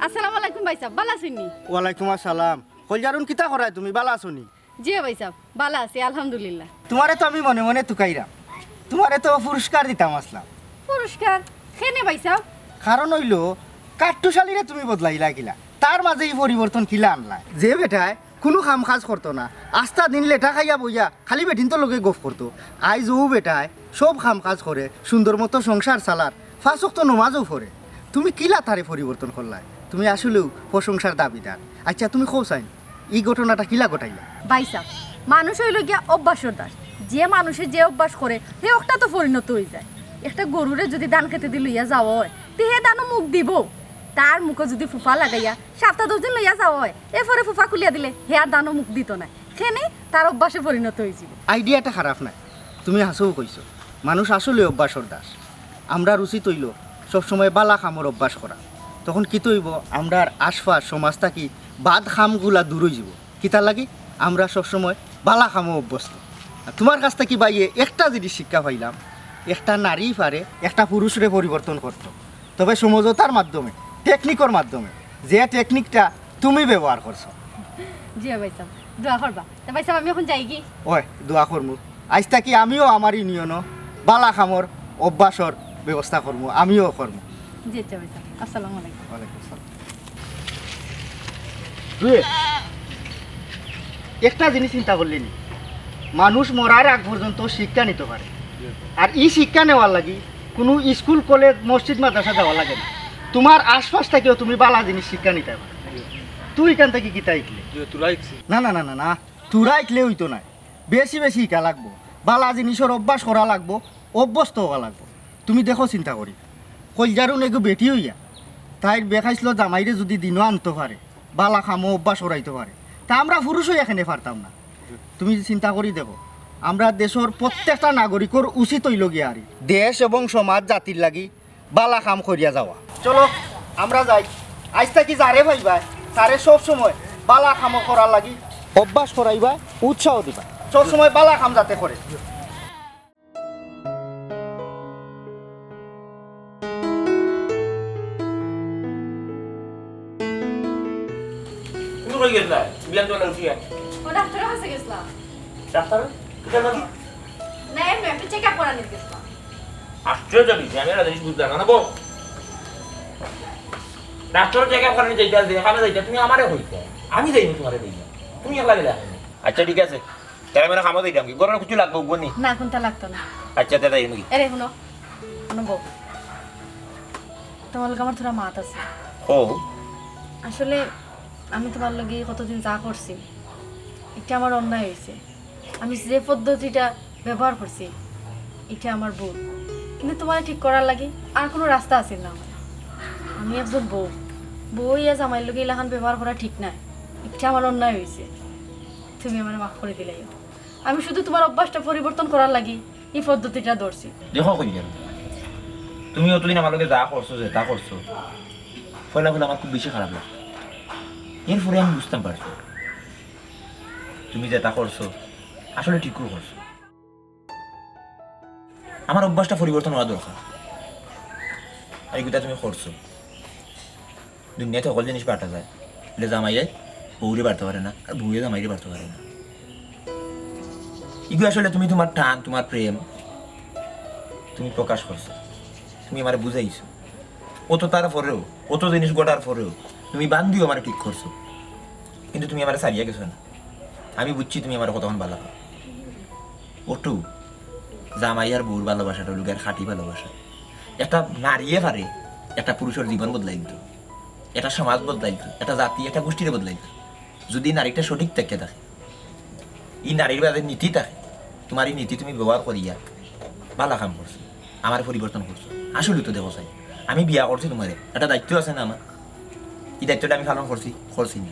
আসসালামু আলাইকুম ভাইসাব, বালা আছইন নি? ওয়ালাইকুম আসসালাম। কইলজারুন, কিতা করায় তুমি, বালা আছো নি? জি ভাইসাব, বালা আছি, আলহামদুলিল্লাহ। তুমারে তো আমি মনে মনে তুকাইরাম, তুমারে তো পুরস্কার দিতাম আছলাম। পুরস্কার? কেনে ভাইসাব? কারণ অইলো, কাট্টুশালীরে তুমি বদলাইলা কিলা? তার মাঝে ই পরিবর্তন কিলা আনলা? যে বেটায় কুনু কাম কাজ করতো না, আস্তা দিন লেটা খাইয়া বইয়া খালি বেটিন্তর লগে গফ করতো, আইজ অউ বেটায় সব কাম কাজ করে, সুন্দর মতো সংসার চালার, পাঁচ ওয়াক্ত নমাজও পড়ে। তুমি কিলা তারে পরিবর্তন করলায়? তুমি আসলেউ প্রশংসার দাবিদার। আচ্ছা, তুমি কও চাইন, ই ঘটনাটা কিলা ঘটাইলা? ভাইসাব, মানুষ অইলো গিয়া অভ্যাসর দাস। যে মানুষে যে অভ্যাস করে, হে অকটা তো পরিণত অইযায়। একটা গরুরে যুদি ধান খেতেদি লইয়া যাওয়া অয়, তে হে ধানো মুখ দিবো। তার মুখো যুদি ফুফা লাগাইয়া সাপ্তা দশ দিন লইয়া যাওয়া অয়, এরপরে ফুফা খুলিয়া দিলে হে আর ধানো মুখ দিতো নায়। কেনে? তার অভ্যাসে পরিণত অইযিবো। আইডিয়াটা খারাপ নায়, তুমি হাছাউ কইছো। মানুষ আসলে অভ্যাসর দাস। আমরার উচিত অইলো সবসময় বালা কামর অভ্যাস করা। তখন কিতা অইবো, আমরার আশপাশ সমাজ থাকি বাদ কামগুলা দূর অইযিবো। কিতার লাগি? আমরা সবসময় বালা কামো অভ্যস্ত। আর তুমার কাছ থাকি ভাইয়ে একটা জিনিস শিক্ষা পাইলাম, একটা নারী পারে একটা পুরুষরে পরিবর্তন করতো, তবে সমঝোতার মাধ্যমে, টেকনিকর মাধ্যমে, যে টেকনিকটা তুমি ব্যবহার করছো। জি ভাইসাব, দোয়া করবা। তে ভাইসাব, আমি অখন যাইগি? ওই, দোয়া করমু। আইজ থাকি আমিও আমার ইউনিয়নো বালা কামর অভ্যাসর ব্যবস্থা করমু, আমিও করমু। জি আচ্ছা ভাইসাব, আসসালামু আলাইকুম। ওয়ালাইকুম আসসালাম। তুই একটা জিনিস চিন্তা করলি নি, মানুষ মরার আগ পর্যন্ত শিক্ষা নিতো পারে, আর ই শিক্ষা নেওয়ার লাগি কুনু স্কুল, কলেজ, মসজিদ, মাদ্রাসা যাওয়া লাগে না। তুমার আশপাশ থাকিও তুমি বালা জিনিস শিক্ষা নিতায় পারো। তুই ইখান থাকি কিতা শিখলে? না, না, না, না, না, তুরা শিখলে অইতো নায়, বেশি বেশি শিখা লাগবো, বালা জিনিসর অভ্যাস করা লাগবো, অভ্যস্ত অওয়া লাগবো। তুমি দেখো চিন্তা করি, কইলজারুন এগু বেটি অইয়া, তাইর বেখাইছলত জামাইরে যুদি দিনো আনতো পারে, বালা কামো অভ্যাস করাইতো পারে, তে আমরা পুরুষ অইয়া কেনে পারতাম না? তুমি চিন্তা করি দেখো, আমরা দেশর প্রত্যেকটা নাগরিকর উচিত অইলো গিয়া আরি দেশ এবং সমাজ জাতির লাগি বালা কাম করিয়া যাওয়া। চলো, আমরা যাই। আইজ থাকি যারে পাইবায়, তারে সব সময় বালা কাম করার লাগি অভ্যাস করাইবায়, উৎসাহ দিবায়, সব সময় বালা কাম যাতে করে। তুমি কই গেছলা? বিলাম জল উঠিয়া। ও ডাক্তারর কাছে গেছলাম। ডাক্তার? কিতার লাগি? না, এমনি একটা চেক আপ করানিত গেছলাম। আশ্চর্য বিষয়, আমি একটা জিনিস বুঝলাম না, বউ। ডাক্তারর চেক আপ করানিত যাইতা, যেখানো যাইতা, তুমি আমারে কইতায়। আমি যাইমু তুমারে লইয়া। তুমি একলা গেলায় কেনে? আচ্ছা, ঠিক আছে। তাইলে আমি কামো যাইরাম গি? ঘরর কিছু লাগবো, গনি? না, কুন্তা লাগতো না। আচ্ছা, তে যাইমু গি। এরে, হুনো। হুনো বউ। তুমার লগে আমার থুড়া মাত আছে। ও। আসলে আমি তুমার লগে কতদিন যা করছি, ইটা আমার অন্যায় অইছে। আমি যে পদ্ধতিটা ব্যবহার করছি, ইটা আমার ভুল। কিন্তু তুমারে ঠিক করার লাগি আর কুনু রাস্তা আছিল না আমার। আমি একজন বউ, বউ অইয়া জামাইর লগে ইলাখান ব্যবহার করা ঠিক নায়। ইটা আমার অন্যায় অইছে, তুমি আমারে মাফ করি দিলাইও। আমি শুধু তুমার অভ্যাসটা পরিবর্তন করার লাগি ই পদ্ধতিটা ধরছি। দেখো কইয়ার, তুমি অতদিন আমার লগে যা করছো, যেতা করছো, পয়লা পয়লা আমার খুব বেশি খারাপ লাগছে। এরপরে আমি বুঝতাম পারছি তুমি যেতা করছো আসলে ঠিকউ করছো। আমার অভ্যাসটা পরিবর্তন অওয়া দরকার। আর ইগুতা তুমি করছো। দুনিয়াত হকল জিনিস বাটা যায়, বলে জামাইয়ে বউরে বাটতে পারে না, আর বউয়ে জামাইরে বাটতে পারে না। ইগু আসলে তুমি তুমার টান, তুমার প্রেম তুমি প্রকাশ করছো, তুমি আমারে বুঝাইছো। অত তার পরেও, অত জিনিস ঘটার পরেও তুমি বান্ধিও আমারে ঠিক করছো, কিন্তু তুমি আমারে ছাড়িয়া গেছো না। আমি বুঝছি তুমি আমারে কতখান ভালা পাও। অটু, জামাই আর বউর ভালোবাসাটা অইলো গিয়া খাঁটি ভালোবাসা। একটা নারীয়ে পারে একটা পুরুষর জীবন বদলাই দিত, একটা সমাজ বদলাই দিত, একটা জাতি, একটা গোষ্ঠীরে বদলাই দিত। যদি নারীটা সঠিক থাকে থাকে, ই নারীর বাদে নীতি থাকে, তুমার ই নীতি তুমি ব্যবহার করিয়া ভালা কাম করছো, আমারে পরিবর্তন করছো। আসলে তো দেখো চাই, আমি বিয়া করছি তুমারে, একটা দায়িত্ব আছে না আমার? ই দায়িত্বটা আমি পালন করছি? করছি না।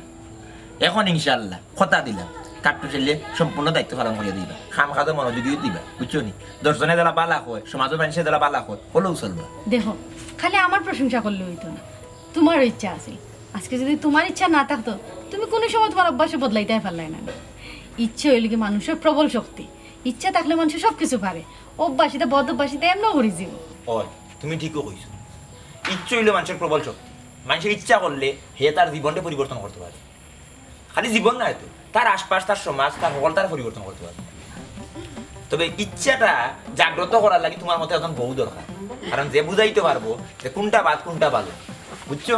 এখন ইনশাআল্লাহ কথা দিলাম, কাট্টু চাইলে সম্পূর্ণ দায়িত্ব পালন করিয়া দিবা, কাম কাজে মনোযোগী দিবা, বুঝছো নি? দশ জনে যারা ভালা কয়, সমাজর মানুষে যারা ভালা কয়, হলেও চলবা। দেখো, খালি আমার প্রশংসা করলে অইতো না, তুমারও ইচ্ছা আছে। আজকে যদি তুমার ইচ্ছা না থাকতো, তুমি কুনু সময় তুমার অভ্যাসে বদলাইতায় পারলায় না। ইচ্ছা অইলো গি মানুষর প্রবল শক্তি, ইচ্ছা থাকলে মানষে সব কিছু পারে। অভ্যাস ইতা বদ অভ্যাস ইতা এমনেও হরি যাইবো। অয়, তুমি ঠিকউ কইছো। ইচ্ছা অইলো মানষর প্রবল শক্তি। মানষে ইচ্ছা করলে হে তার জীবনটা পরিবর্তন করতে পারে। খালি জীবন নায় তো, তার আশপাশ, তার সমাজ, তার হকলতারে পরিবর্তন করতে পারে। তবে ইচ্ছাটা জাগ্রত করার লাগি তুমার মতো একজন বউ দরকার, কারণ যে বুঝাইতে পারবো যে কুনটা বাদ, কুনটা ভালো, বুঝছো?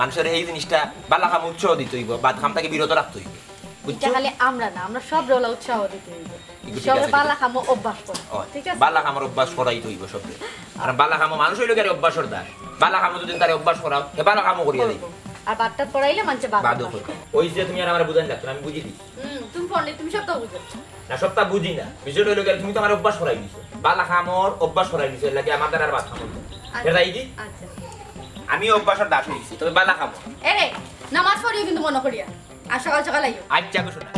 মানষরে এই জিনিসটা, ভালা কামো উৎসাহ দিতে অইবো, বাদ কাম থাকি বিরত রাখতে অইবো, বুঝছো? ইটা খালি আমরা না, আমরা সবরে অলা উৎসাহ দিতে অইবো। ইগু ঠিক সবে আছে, ভালা কামো অভ্যাস করো, অয়, ঠিক আছে? ভালা কামর অভ্যাস করাইতে অইবো সবরে। আর ভালা কামো মানুষ অইলো গিয়া অভ্যাসর দাস। ভালা কামো যদি তারে অভ্যাস করাও, হে ভালা কামও করিয়া দিবো। আর বাদ টাদ পড়াইলে মানষে বাদ বাদও অভ্যাস করবো। অয়। ওই যে তুমি আর আমারে বুঝাইন লাগতো না, আমি বুঝি দিছি। হুম, তুমি পড়লে তুমি সবতা বুঝো। না, সবতা বুঝি না। বিষয়টা অইলো গিয়া তুমি তো আমারে অভ্যাস করাই দিছো। ভালা কামর অভ্যাস করাই দিছো, এর লাগি আমার দ্বারা আর বাদ কাম অইতো না। আচ্ছা। হে যাই দি? আচ্ছা। আমি অভ্যাসর দাস অই গেছি, তবে ভালা কামো। এরে, নামাজ পড়িও কিন্তু মনো করিয়া। আর সকাল সকাল আইও। আচ্ছা গো সোনা।